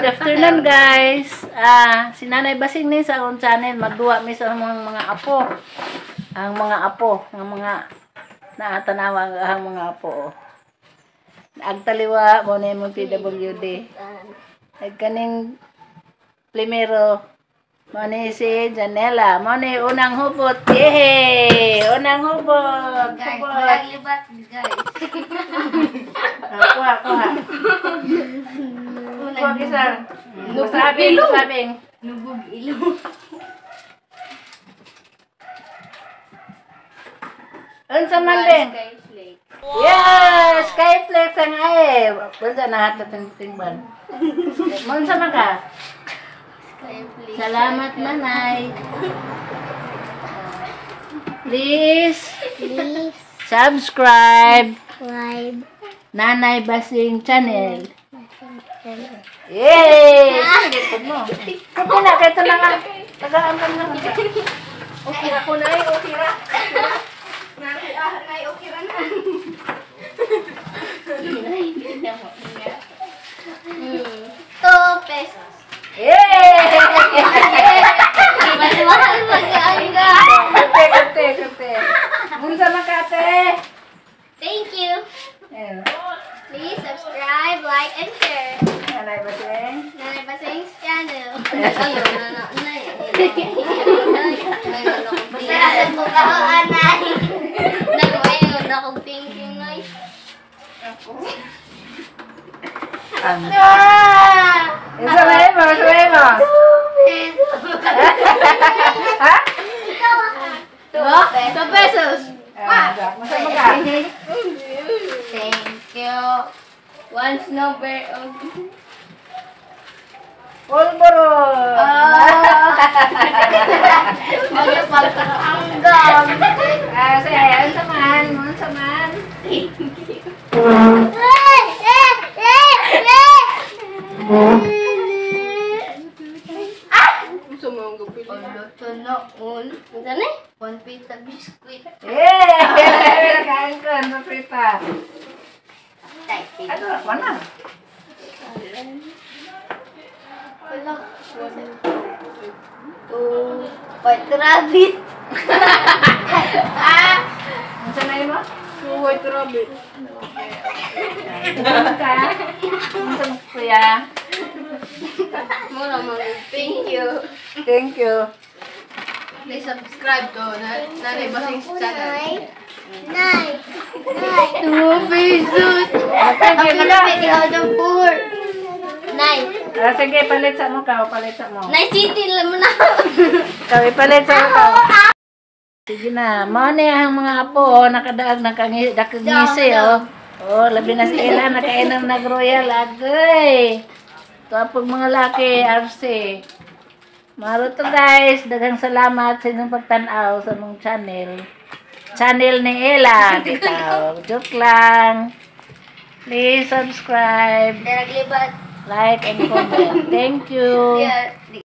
Afternoon, guys. Si Nanay Basing ni sa akong channel, magduwa mi sa mga apo. Ang mga apo, ang mga naatanawa ang mga apo. Oh. Agtaliwa mo na imong PWD. Nagkaning primero mo ni si Janela. Mo ni unang hubot. Yehey! Unang hubot. Guys, Hubot. walang libat, guys. Ah, kuha, kuha. Kuha isa. Sabing, sabing. Nubog ilong. Unsa man din? Skyflake. Yeah! Skyflex ang ay. Unsa na hatot ang tingban? Unsa man ka? Skyflake. Salamat, Nanay. Please Please subscribe subscribe. Nanay Basing Channel. Yay! Sige, mo. Kape na, kahit na nga. Tagaan ka na. Okay ra ko na, okay ra. Nay, nay, okay ra na. ₱2. Yay! Mas mahal mag-aangga. Kape, kape, kape. Unsa man ka, ate? Thank you. Ayan. Please subscribe, like, and share. Nanay Basing. Nanay Basing's channel. Basta alam ko ka, anay. Nag-ayun ako, thank you, nay. Ang. Ah! Unsa man mo? Unsa man mo? Ha? ₱2. Ah, unsa man ka? Thank you. One snow bear. Polvoron. Ah. Ano pagkakanggam? Ah, sige, unsa man? Unsa man? Thank you. One pita biscuit. Yeah! Kain ko, sa prita. Ano, wala. Wala. Two white rabbit. Ah! Unsa na mo? Two white rabbit. Unsa man ka? Unsa man, kuya? Mura mo. Thank you. Thank you. Please subscribe to Nanay Basing's channel. Nine. Nine. ₱2. Thank you, Ako na pwede out of four. Nine. Ah, sige, palit sa mo ka, palit sa mo. Nine city lang mo na. Ikaw, ipalit sa mo ka. Sige na, mao ni ang mga apo, oh, nakadaag nakangisi, oh. Oh, labi na si Ella, nakainom nag Royal, agay. Ito mga laki, RC. Maro to, guys, daghang salamat sa inyong pagtanaw sa mong channel. Channel ni Ella, bitaw. Joke lang. Please subscribe, Daraglibat. like, and comment. Thank you. Yeah.